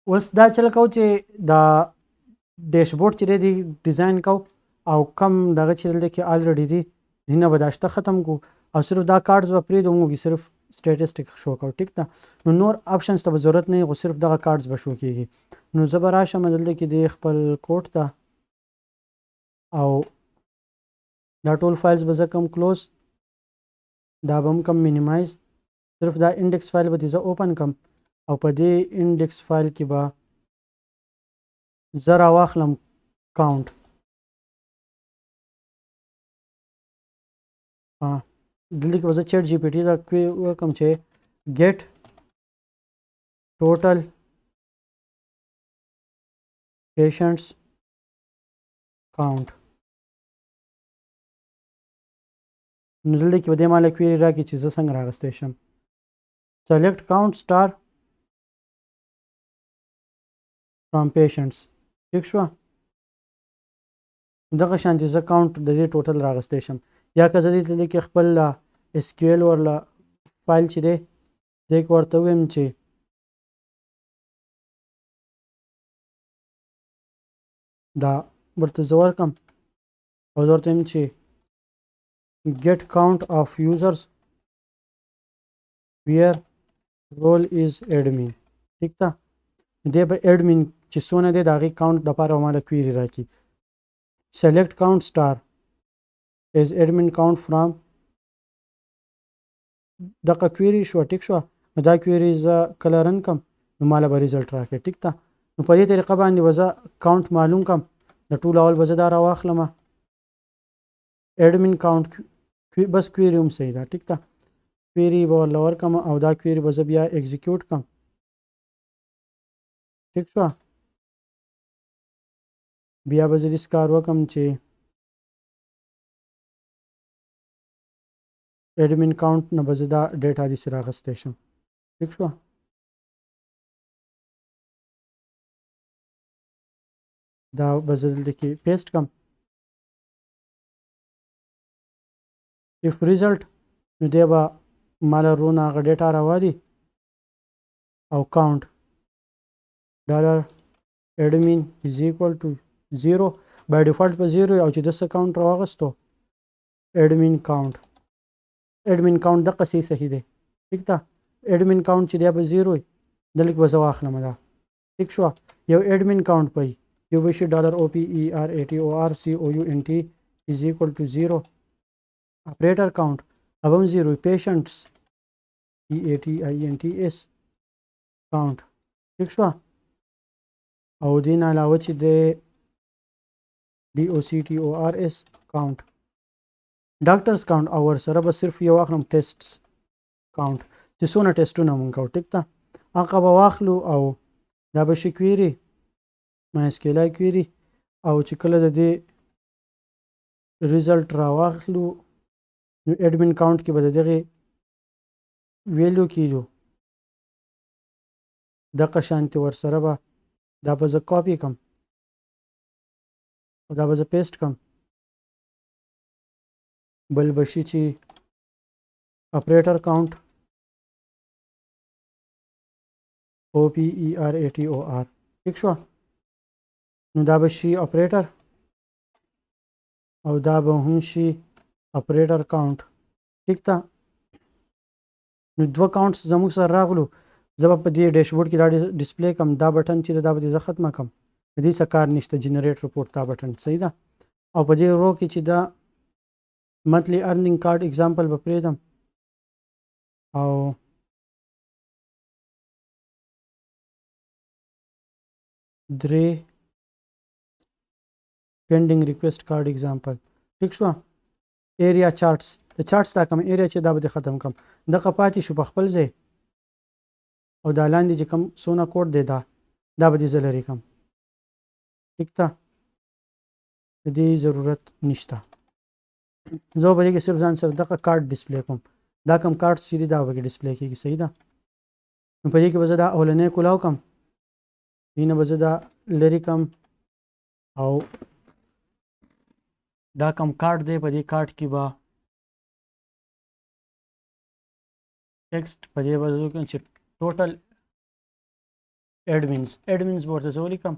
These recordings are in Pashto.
اوس دا چل کو چې دا ډیشبورډ چې دی ډیزاین کو او کم دغه چې دلته کې الریډي دي دینه به دا شته ختم کو او صرف دا کارډز به پرېږدو، موږ صرف سټیټسټیک شو کو. ټیک ده، نو نور آپشنز ته به ضرورت نه، خو صرف دغه کارډز به شو کیږي. نو زه به راشم دلته کې دی خپل کوډ ته او دا ټول فایلز به زه کوم کلوز، دا به هم کوم مینیمایز، صرف دا انډیکس فایل به زه اوپن کم او په دې انډیکس فایل کې به زه راواخلم کاونټ. دلته کې به زه چیټ جی پی ټي ته وکم چې ګیټ ټوټل پیشنټس کاونټ. نو دلته کې به دې ماله کویري راکړي چې زه څنګه راغستی شم. Select count star from patients. ټیک شوه، دغه شان چې زه کاونټ د دې ټوټل راغستی شم. یا که زه دې دلته کې خپل اس کیو ایل ورله فایل چې دی دې کې ورته ووایم چې دا ورته زه ورکړم او زه ورته وایم چې get count of users where role is admin. ټیک ده، دی به admin چې څونه دی د هغې کاونټ دپاره به ماله کویري راکړي. Select count star as admin count from دغه کویري شوه. ټیک شوه، نو دا کویري زه کله رن کړم نو ماله به ریزلټ راکړي. ټیک ده، نو په دې طریقه باندې به زه کاونټ معلوم کړم. د ټولو اول به زه دا راواخلم اډمین کاونټ، بس کویري هم صحیح ده. ټیک ده، کویري به ورله ورکړم او دا کویري به زه بیا ایگزیکیوټ کړم. ټیک شوه، بیا به زه داسې کار وکړم چې اډمین کاونټ نه به زه دا ډیټا داسې راغستی شم. ټیک شوه، دا به زه دلته کې پیسټ کړم. If result نو دی به ماله رو نه هغه ډیټا راوالي او کاونټ ډالر admin is equal to 0 by default په 0 او چې د څه کاونټ راواغستو admin کاونټ، admin کاونټ دقه صحیح صحیح دی. ټیک ده، admin کاونټ چې دی به 0 وي، دلته کې به زه واخلم دا. ټیک شوه، یو admin کاونټ به یو به شي ډالر او پی ای آر ای ټي او آر سی او یو ان ټي is equal to 0. Operator count اب هم 0، patients پی ای ټي آی ان ټي اس کاونټ. ټیک شوه، او دې نه علاوه چې دی ډي او سی ټي او آر اس کاونټ، ډاکټرز کاونټ، او ورسره به صرف یو اخلم ټیسټس کاونټ چې څونه ټیسټونه مونږ کوو. ټیک ده، هغه به واخلو او دا به شي کویري مای کویري او چې کله د دې ریزلټ راواخلو نو اډمین کاونټ کې به د دغې ویلیو کیږو دقه شانتې ورسره به دا به زه کاپي کم او دا به زه پیسټ کم. بل به شي چې اپریټر کاونټ او پی ای آر ای ټي او آر. ټیک شوه، نو دا به شي اپریټر او دا به هم شي اپریټر کاونټ. ټیک ده، نو دوه کاونټس زموږ سره راغلو. زه به په دې ډیشبورډ کې دا ډیسپلی کم، دا بټن چې دا به زه ختمه کم، د دې څه کار نشته. جنریټ رپورټ دا بټن صحیح ده. او په دې رو کې چې دا منتلی ارنینګ کارډ اگزامپل به پرېږدم او درې پینډینګ ریکویسټ کارډ اگزامپل. ټیک شوه، ایریا چارټس، د چارټس دا کوم ایریا چې دا به ختم کم، دغه پاتې شو په خپل ځای او دا لاندې چې کوم څونه کوډ دی دا دا به دې زه لرې کم. ټیک ده، د دې ضرورت نشته. زه به دې کې صرف ځان سره دغه کارډ ډیسپلی کوم، دا کوم کارډ چې دی دا به کې ډیسپلی کېږي. صحیح ده، نو په دې کې به زه دا اولنی کولاو کم، دې نه به زه دا لرې کم او دا کوم کارډ دی په دې کارډ کې به ټیکسټ په دې به زه وکړم چې ټوټل Admins، admins به ورته زه ولیکم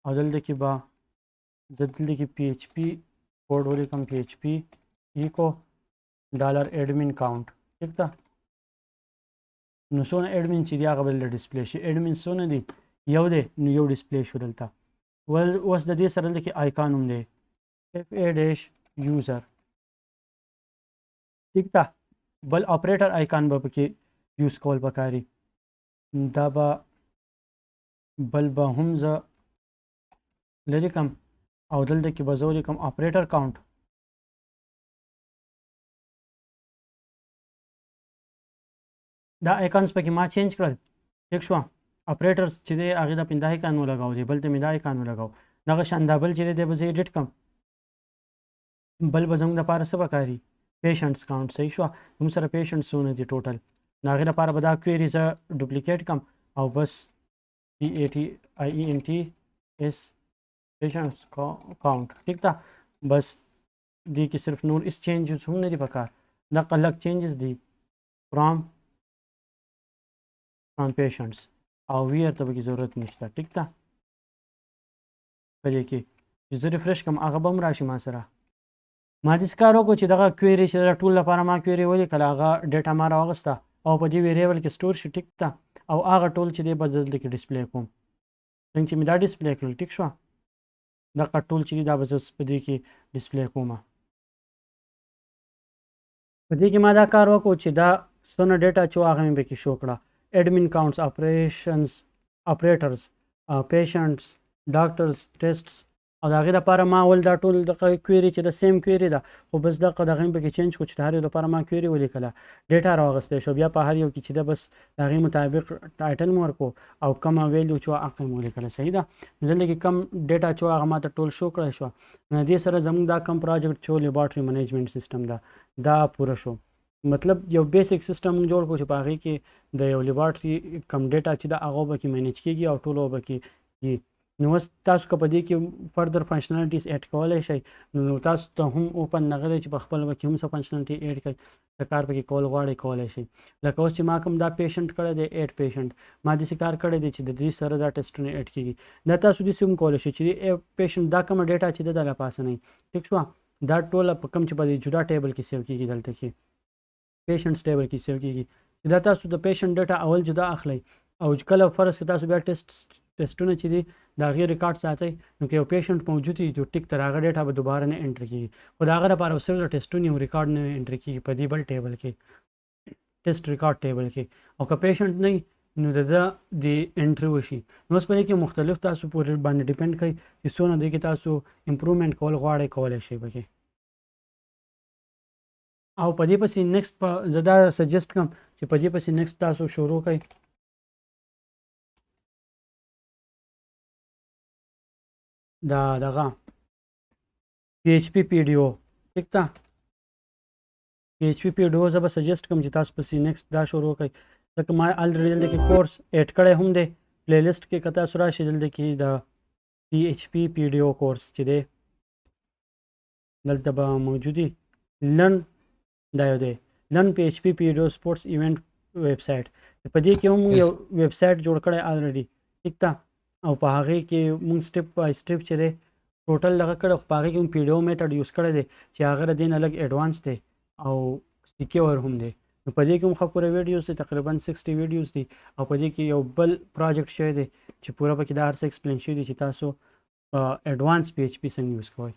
او دلته کې به زه دلته کې PHP code ولیکم، PHP echo dollar admin count، ټیک ده. نو څونه admin چې دی هغه به دلته display شي. Admin څونه دی؟ یو دی، نو یو display شو دلته. اوس د دې سره دلته کې icon هم دی، FA dash user، ټیک ده. بل operator icon به پکې use کول پکاري. دا به بل به هم زه لرې کړم او دلته کې به زه ولیکم operator count. دا icons پکې ما change کړل، ټیک شوه. Operators چې دی هغې د پې دا icon ولګاو دی، بل ته مې دا icon ولګاو. دغه شان دا بل چې دی دی به زه edit کړم. بل به زموږ دپاره څه پکاري؟ Patients count، صحیح شوه. زموږ سره patients څونه دي total؟ نو هغې لپاره به دا query زه duplicate کړم او بس P A T I E N T S patients count، ټیک ده. بس دې کې صرف نور هېڅ changes هم نه دي پکار، دغه لږ changes دي from patients او where ته پکې ضرورت نشته، ټیک ده. په دې کې چې زه refresh کړم هغه به هم راشي ما سره. ما داسې کار وکړو چې دغه query چې د ټول لپاره ما query ولیکله، هغه data ما راواخیسته او په دې variable کې store شي، ټیک ده. او هغه ټول چې دی به زه دلته کې display کوم. څنګه چې مې دا display کړل، ټیک شوه. دغه ټول چې دی دا به زه په دې کې display کوم. په دې کې ما دا کار وکړو چې دا څونه data چې هغه مې پکې شو کړه، admin counts، operations، operators، patients، doctors، tests. او د هغې لپاره ما اول دا ټول دغه query چې د same query ده، خو بس دغه دغه مې پکې change کړو چې د هر یو لپاره ما query ولیکله، data راواخیستی شو. بیا په هر یو کې چې ده بس د هغې مطابق title مې ورکړو او کومه value چې وه هغه مې ولیکله، صحیح ده. نو دلته کې کم data چې وه هغه ما ته ټول شو کړی شوه. نو دې سره زموږ دا کم project چې laboratory management system ده دا پوره شو. مطلب یو basic system موږ جوړ کړو چې په هغې کې د یو laboratory کم data چې ده هغه به کې manage کېږي او ټولو به کې. نو اوس تاسو که په دې کې further functionalities add کولی شئ، نو تاسو ته هم open دغه دی چې په خپل به کې هم څه functionality add کړئ، څه کار پکې کول غواړئ کولی شئ. لکه اوس چې ما کوم دا patient کړی دی، add patient، ما داسې کار کړی دی چې د دې سره دا ټیسټونه add کېږي. دا تاسو داسې هم کولی شئ چې patient دا کومه data چې ده دا له پاسه نه وي، ټیک شوه. دا ټوله په کوم چې په دې جدا table کې save کېږي، دلته کې patients table کې save کېږي. چې دا تاسو د patient data اول جدا اخلئ او کله فرض کړئ تاسو بیا ټیسټونه چې دي د هغې ریکارډ ساتئ، نو که یو patient موجود وي نو ټیک تر هغه data به دوباره نه entry کېږي، خو د هغه لپاره به صرف د ټیسټونو یو ریکارډ نه entry کېږي په دې بل table کې، test record table کې. او که patient نه وي نو د ده د entry وشي. نو اوس په دې کې مختلف تاسو پورې باندې depend کوي چې څونه دې کې تاسو improvement کول غواړئ کولی شئ پکې. او په دې پسې next په زه دا suggest کوم چې په دې پسې next تاسو شروع کړئ دا دغه PHP PDO، ټیک ده. PHP PDO زه به suggest کوم چې تاسو پسې next دا شروع کړئ، ځکه ما already دلته کې course add کړی هم دی playlist کې. که تاسو راشئ دلته کې د PHP PDO course چې دی دلته به موجود وي. Learn دا یو دی، learn PHP PDO sports event website. په دې کې هم موږ یو ویب سایټ جوړ کړی already، ټیک ده. او په هغې کې موږ step by step چې دی total دغه کړی، خو په هغې کې موږ PDO method use کړی دی چې هغه د دې نه لږ advance دی او secure هم دی. نو په دې کې هم ښه پوره videos دی، تقریبا 60 videos دي. او په دې کې یو بل project شوی دی چې پوره پکې دا هر څه explain شوی دی چې تاسو advance PHP څنګه use کوئ.